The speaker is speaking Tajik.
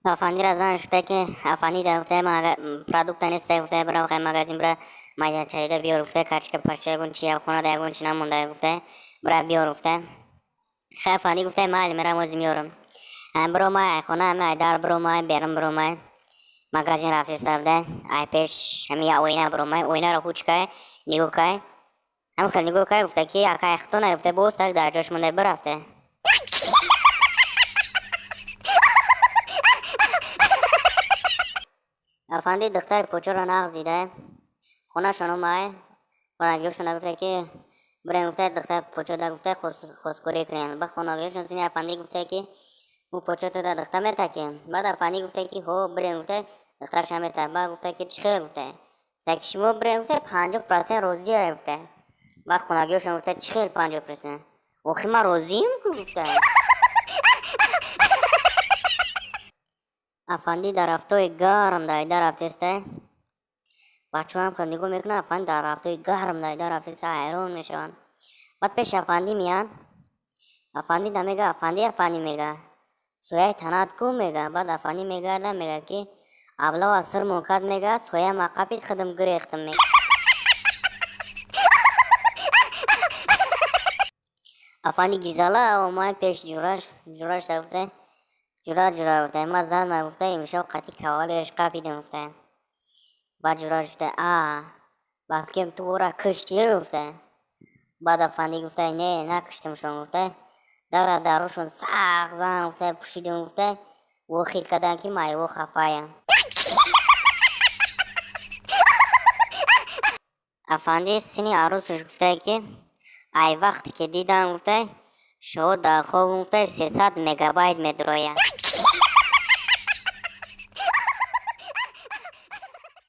Афандира зан шуда ки афанди да гуфта продукта нест, гуфта бира хай магазин, бира майда чайда биёр, гуфта картошка парча ягон чи хона да ягон чи намонда, гуфта бира биёр, гуфта. Хай афанди гуфта майли, мерам, ози меёрам. Биро май хона, ай дар биро май, берун биро май, магазин рафти савда, ай пеш ҳами я оина биро май, оинаро ҳуч кай, нигоҳ кай, ҳам хел нигоҳ кай, гуфта ки акай хитона, гуфта боз так дар ҷош монда бирафте. Афанди духтари почоро нағз дида, хонашон омай, хонагиҳошон гуфта ки бирем, гуфта духтар почода, гуфта хосгорӣ кунем. Ба хонагиҳошон сини афанди гуфта ки ӯ почото да духтар метаки. Баъд афанди гуфта ки ҳо, бирем, гуфта духтарша мета. Баъд гуфта ки чӣ хел, гуфта ки шумо бирем, гуфта 50% розия, гуфта. Баъд хонагиҳошон гуфта чӣ хел 50%? Охи ман розием ку, гуфта. Афанди дар ҳафтои гарм давида рафтеста. Бачаҳоам хел нигоҳ мекунанд, афанди дар ҳафтои гарм давида рафтеста, ҳайрон мешаванд. Баъд пеши афанди меянд. Афанди да мега, афанди, афанди, мега, сояи танат ку, мега. Баъд афанди мегарда, мега ки аблава сир мокард, мега, сояам ақабид, худам гирехтам, мега. Афанди гизала омад пеш ҷураш, ҷураш да гуфта: ҷура, ҷура, гуфта, ман зан ма, гуфта, имшаб қати кавалерш қапидем, гуфта. Баъд ҷураш гуфта: а ба фикрам ту ӯра куштӣ, гуфта. Баъд афанди гуфта: не, накуштамшон, гуфта, дара дарушон сахт зан, гуфта, пӯшидем, гуфта, вохир кардам ки майво хафаям. Афанди сини арӯсаш гуфта ки ай вақте ки дидам, гуфта, шумо дар хоб, гуфта, 300 мегабайт медрояд.